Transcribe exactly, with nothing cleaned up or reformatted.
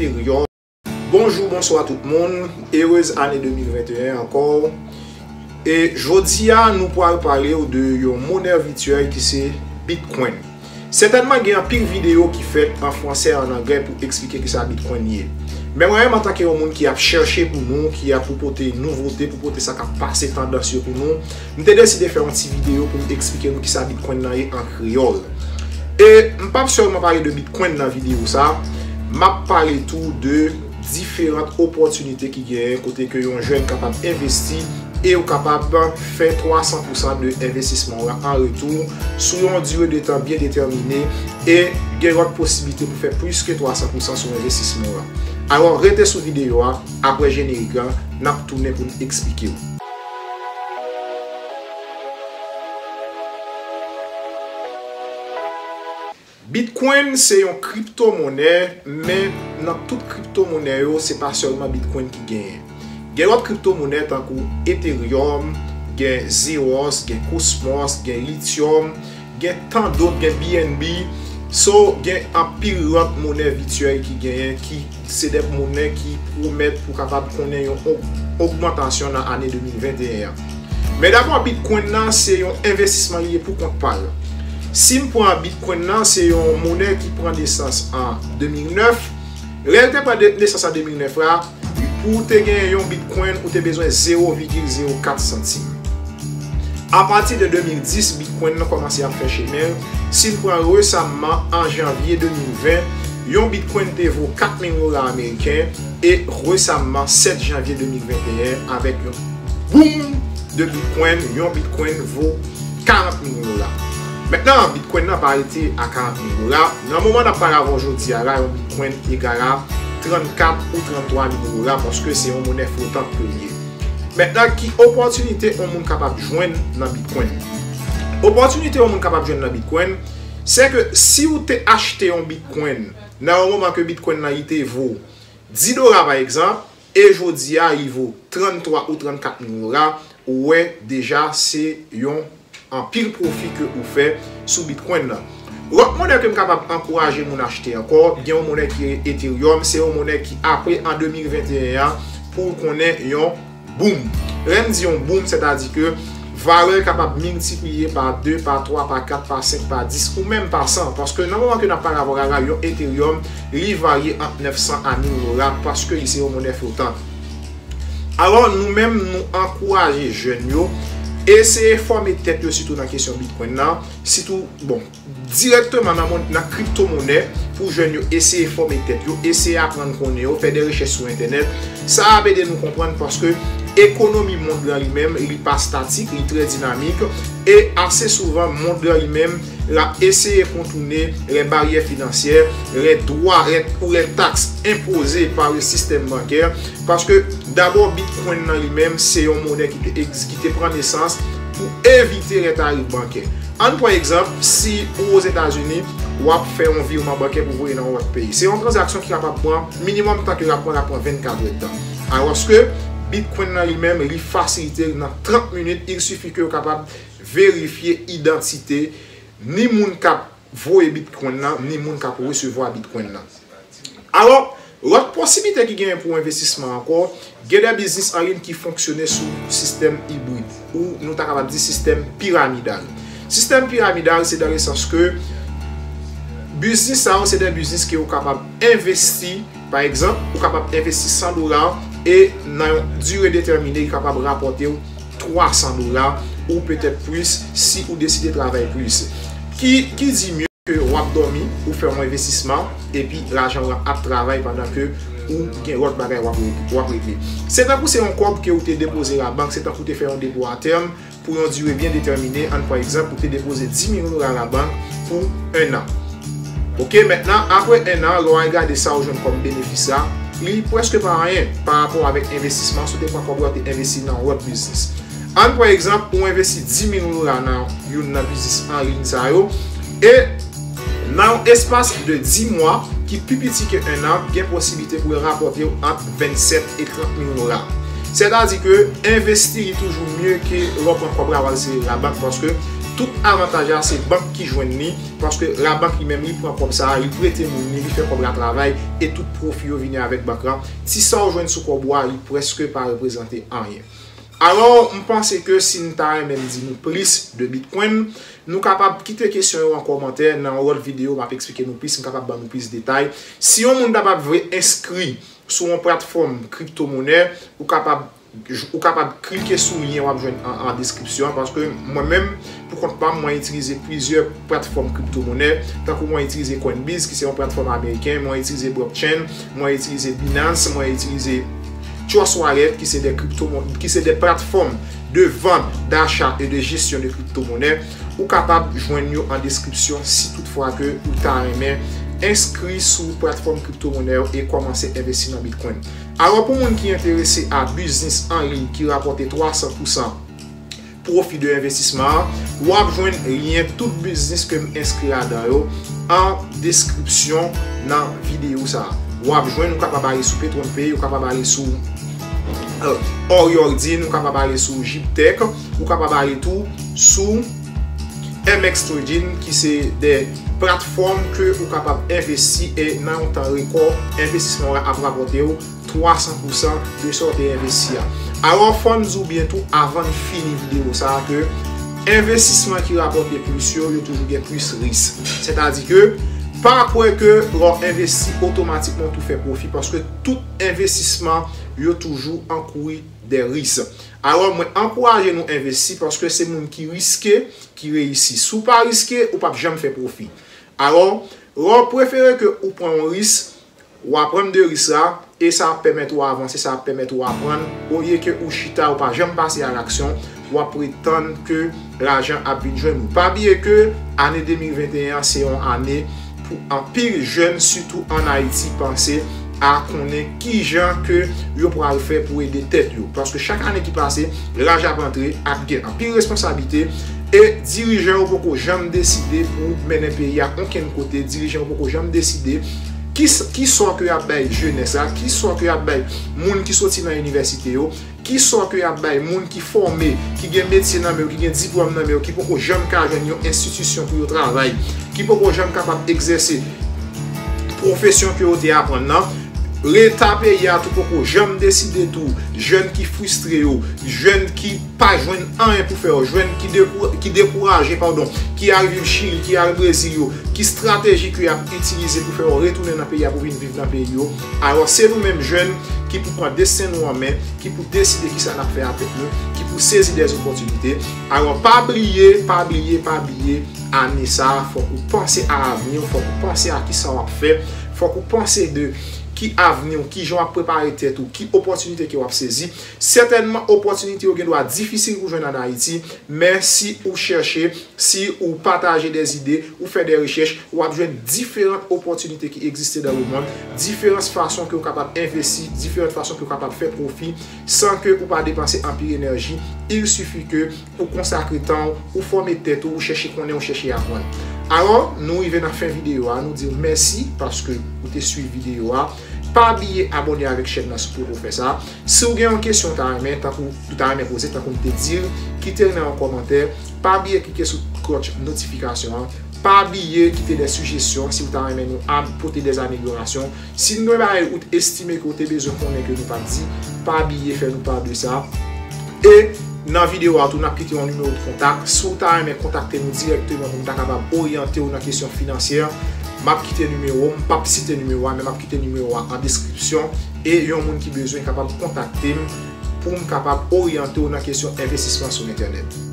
Ethereum. Bonjou, bonswa tout moun. Erez ane de mil venteyen ankò. E jodi a, nou pral pale w de yon monè vityèl ki se Bitcoin. Sètènman, gen anpil videyo ki fèt an fransè, an anglè pou eksplike kisa Bitcoin ye. Men mwen menm, antanke yon moun ki ap chèche pou nou, ki ap pou pote nouvote, pou pote sa k ap pase tandans yo pou nou, m te deside fè yon ti videyo pou m eksplike nou kisa Bitcoin nan ye an kreyòl. E m p ap sèlman pale de Bitcoin nan videyo sa, m ap pale tou de diferan opòtinite ki genyen kote ke yon jèn kapab envesti e ou kapab fè twa san pousan de envestisman w la an retou sou yon dire de tan byen detèmine e gen lòt posiblite pou fè plis ke twa san pousan sou envestisman w la. Alò, rete sou videyo a, apre jenerik la, n ap tounen pou n eksplike w. Bitcoin se yon kriptomonè, men nan tout kriptomonè yo, se pa sèlman Bitcoin ki genyen. Gen lòt kriptomonè tankou Ethereum, gen Zeros, gen Cosmos, gen Lithium, gen tan dòt, gen B N B. So, gen anpil lòt monè vityèl ki genyen ki se de monè ki pwomèt pou kapab konnen yon og-, ogmantasyon nan ane de mil venteyen an. Men dabò, Bitcoin nan se yon envestisman li ye pou kont pa l. Si m pran Bitcoin nan, se yon monè ki pran nesans an de mil nèf. Lè l te pran de-, nesans an de mil nèf la, pou w te genyen yon Bitcoin, ou te bezwen zewo vigil zewo kat santim. Apati de de mil dis, Bitcoin nan kòmanse ap fè chemen l. Si n pran resamman, an janvye de mil ven, yon Bitcoin te vo kat mil dola ameriken, e resamman, sèt janvye de mil venteyen, avèk yon boom de Bitcoin, yon Bitcoin vo karant mil dola. Mentnan, Bitcoin nan pa rete a karant mil dola. Nan moman n ap pale avè w jodi a la, yon Bitcoin egal a trannkat ou tranntwa mil dola, paske se yon monè flotan ke l ye. Mentnan, ki opòtinite yon moun kapab jwenn nan Bitcoin? Opòtinite yon moun kapab jwenn nan Bitcoin, se ke si w te achte yon Bitcoin nan yon moman ke Bitcoin nan li te vo dis dola, pa egzanp, e jodi a li vo tranntwa ou trannkat mil dola, ou wè deja se yon anpil pwofi ke ou fè sou Bitcoin nan. Lòt monè ke m kapab ankouraje moun achte ankò, gen yon monè ki rele Ethereum, se yon monè ki apre an de mil venteyen an, pou l konnen yon boom. Lè m di yon boom, sètadi ke valè l kapab miltipliye pa de, pa twa, pa kat, pa senk, pa dis, ou menm pa san. Paske nan moman ke n ap pale avè w la, yon Ethereum, li varye ant nèf san a mil dola, paske li se yon monè flotan. Alò, nou menm, nou ankouraje jèn yo eseye fòme tèt yo, sitou nan kesyon Bitcoin nan, sitou, bon, dirèkteman nan mon-, nan kriptomonè, pou jèn yo eseye fòme tèt yo, eseye aprann konnen yo, fè de rechèch sou entènèt. Sa ap ede nou konprann paske ekonomi mond lan li menm, li pa statik, li trè dinamik, e ase souvan mond lan li menm, l ap eseye kontounen lè baryè finansyè, lè dwa, lè, ou lè taks enpoze pa le sistèm bankè, paske dabò Bitcoin nan li menm se yon monè ki te egz-, ki te pran nesans pou evite lè tarif bankè. Ann pran egzanp, si ou Ozetazini, w ap fè yon virman bankè pou voye nan yon lòt peyi. Se yon tranzaksyon ki kapab pran minimòm tan ke l ap pran, l ap pran vennkat èdtan. Alòske Bitcoin nan li menm, li fasilite l nan trant minit, il suffit ke w kapab verifye idantite ni moun k ap voye Bitcoin nan, ni moun k ap resevwa Bitcoin nan. Alò, lòt posiblite ki genyen pou envestisman ankò, gen de biznis an liy ki fonksyone sou sistèm ibrid, ou nou ta kapab di sistèm piramidal. Sistèm piramidal, se dan le sans ke biznis sa yo, se de biznis ke ou kapab envesti, pa egzanp, ou kapab envesti san dola, e nan yon dire detèmine, li kapab rapòte w twa san dola, ou petèt plis, si ou deside travay plis. Ki, ki di mye ke w ap dòmi, ou fè yon envestisman, epi lajan w ap travay pandan ke ou gen lòt bagay w ap re-, w ap regle. Se tankou se yon kòb ke ou te depoze labank, se tankou ou te fè yon depo a tèm pou yon dire byen detèmine. Ann pran egzanp, ou te depoze dis mil dola labank pou en an. Oke, mentnan, apre en an, lè w al gade sa w jwenn kòm benefis la, li prèske pa anyen pa rapò avèk envestisman si w te pran kòb la, w te envesti nan yon lòt biznis. Ann pran egzanp, ou envesti dis mil dola nan youn nan biznis an liy sa yo, e nan yon espas de dis mwa, ki pi piti ke en an, gen posiblite pou l rapòte w ant vennsèt e trant mil dola. Sètadi ke envesti li toujou mye ke lè w pran kòb la w al sere labank, paske Tout avantaj la se bank ki jwenn li, paske labank li menm li pran kòb sa a, li prete moun li, li fè kòb la travay, e tout pwofi yo vini avèk bank lan. Ti sa w jwenn sou kòb ou a, li prèske pa reprezante anyen. Alò, m panse ke si n ta renmen m di nou plis de Bitcoin, nou kapab kite kesyon yo an kòmantè, nan yon lòt videyo, m ap eksplike nou plis, m kapab ban nou plis detay. Si yon moun ta pa vle enskri sou yon platfòm kriptomonè, ou kapab, ou kapab klike sou lyen w ap jwenn an, an deskripsyon an, paske mwen menm, pou kont pa m, mwen itilize plizyè platfòm kriptomonè, tankou mwen itilize Coinbase, ki se yon platfòm ameriken, mwen itilize Blockchain, mwen itilize Binance, mwen itilize Trust Wallet, ki se de kripto, ki se de platfòm de vente, d'achat et de gestion de crypto-monnaies. Ou kapab jwenn yo an deskripsyon si toutfwa ke ou ta renmen enskri sou platfòm kriptomonè yo e kòmanse envesti nan Bitcoin. Alò, pou moun ki enterese a biznis an liy ki rapòte twa san pou san pwofi de envestisman an, w ap jwenn lyen tout biznis ke m enskri ladan yo an deskripsyon nan videyo sa a. W ap jwenn, ou kapab ale sou Petron Pay, ou kapab ale sou, euh, Oriordin, ou kapab ale sou Jiptech, ou kapab ale tou sou M X Trading, ki se de platfòm ke ou kapab envesti e nan yon tan rekò, envestisman w la ap rapòte w twa san pou san de sa w te envesti a. Alò, fò n di w byen tou, avan n fini videyo sa a, ke envestisman ki rapòte plis yo, yo toujou gen plis risk. Sètadi ke, pa kwè ke lè w envesti, otomatikman w tou fè pwofi, paske tout envestisman, yo toujou ankouri de risk. Alò, mwen ankouraje nou envesti, paske se moun ki riske, ki reyisi. Si w pa riske, ou p ap janm fè pwofi. Alò, lè w prefere ke ou pran yon risk, w ap pran de risk la, e sa ap pèmèt ou avanse, sa ap pèmèt ou aprann, olye ke ou chita, ou pa janm pase a laksyon, w ap pretann ke lajan ap vin jwenn ou. Pa bliye ke ane de mil venteyen an se yon ane pou anpil jèn, sitou ann Ayiti, panse a konnen kijan ke yo pral fè pou ede tèt yo. Paske chak ane ki pase, laj ap antre, ap gen anpil responsablite, e dirijan yo poko janm deside pou mennen peyi a okenn kote, dirijan yo poko janm deside ki, ki sò ke y ap bay jenès la, ki sò ke y ap bay moun ki soti nan inivèsite yo, ki sò ke y ap bay moun ki fòme, ki gen metye nan men yo, ki gen diplòm nan men yo, ki poko janm ka jwenn yon enstitisyon pou yo travay, ki poko janm kapab egzèse pwofesyon ke yo te aprann nan. Leta peyi a tou poko janm deside tou, jèn ki fristre yo, jèn ki pa jwenn anyen pou fè yo, jèn ki dekou-, ki dekouraje, padon, ki al viv Chili, ki al Brezil yo, ki estrateji ke y ap itilize pou fè yo retounen nan peyi a, pou vin viv nan peyi yo. Alò, se nou menm jèn ki pou pran desten nou an men, ki pou deside kisa n ap fè a tèt nou, ki pou sezi de opòtinite. Alò, pa bliye, pa bliye, pa bliye, ane sa a, fòk ou panse a avni w, fòk ou panse a kisa w ap fè, fòk ou panse de ki avni w, kijan w ap prepare tèt ou, ki opòtinite ke w ap sezi. Sètènman, opòtinite yo gen dwa difisil pou jwenn ann Ayiti, men si ou chèche, si ou pataje de ide, ou fè de rechèch, w ap jwenn diferan opòtinite ki egziste dan lemonn, diferan fason ke w kapab envesti, diferan fason ke w kapab fè pwofi, san ke ou pa depanse anpil enèji. Il suffit ke ou konsakre tan w, ou fòme tèt ou, ou chèche konnen, ou chèche aprann. Alò, nou rive nan fen videyo a, nou di w mèsi paske ou te swiv videyo a. Pa bliye abòne avèk chèn nan si w poko fè sa. Si w gen yon kesyon w ta renmen, tankou, ou ta renmen poze, tankou m te di l, kite l nan yon kòmantè. Pa bliye klike sou klòch notifikasyon an. Pa bliye kite de sijesyon si w ta renmen nou am-, pote de amelyorasyon. Si n gen bagay ou t estime ke w te bezwen konnen ke nou pa t di, pa bliye fè nou pa de sa. E nan videyo a tou, n ap kite yon nimewo kontak. Si w ta renmen kontakte nou dirèkteman pou n ta kapab oryante w nan kesyon finansyè, m ap kite nimewo, m p ap site nimewo a, men m ap kite nimewo a an deskripsyon. E yon moun ki bezwen kapab kontakte m pou m kapab oryante w nan kesyon envestisman sou entènèt.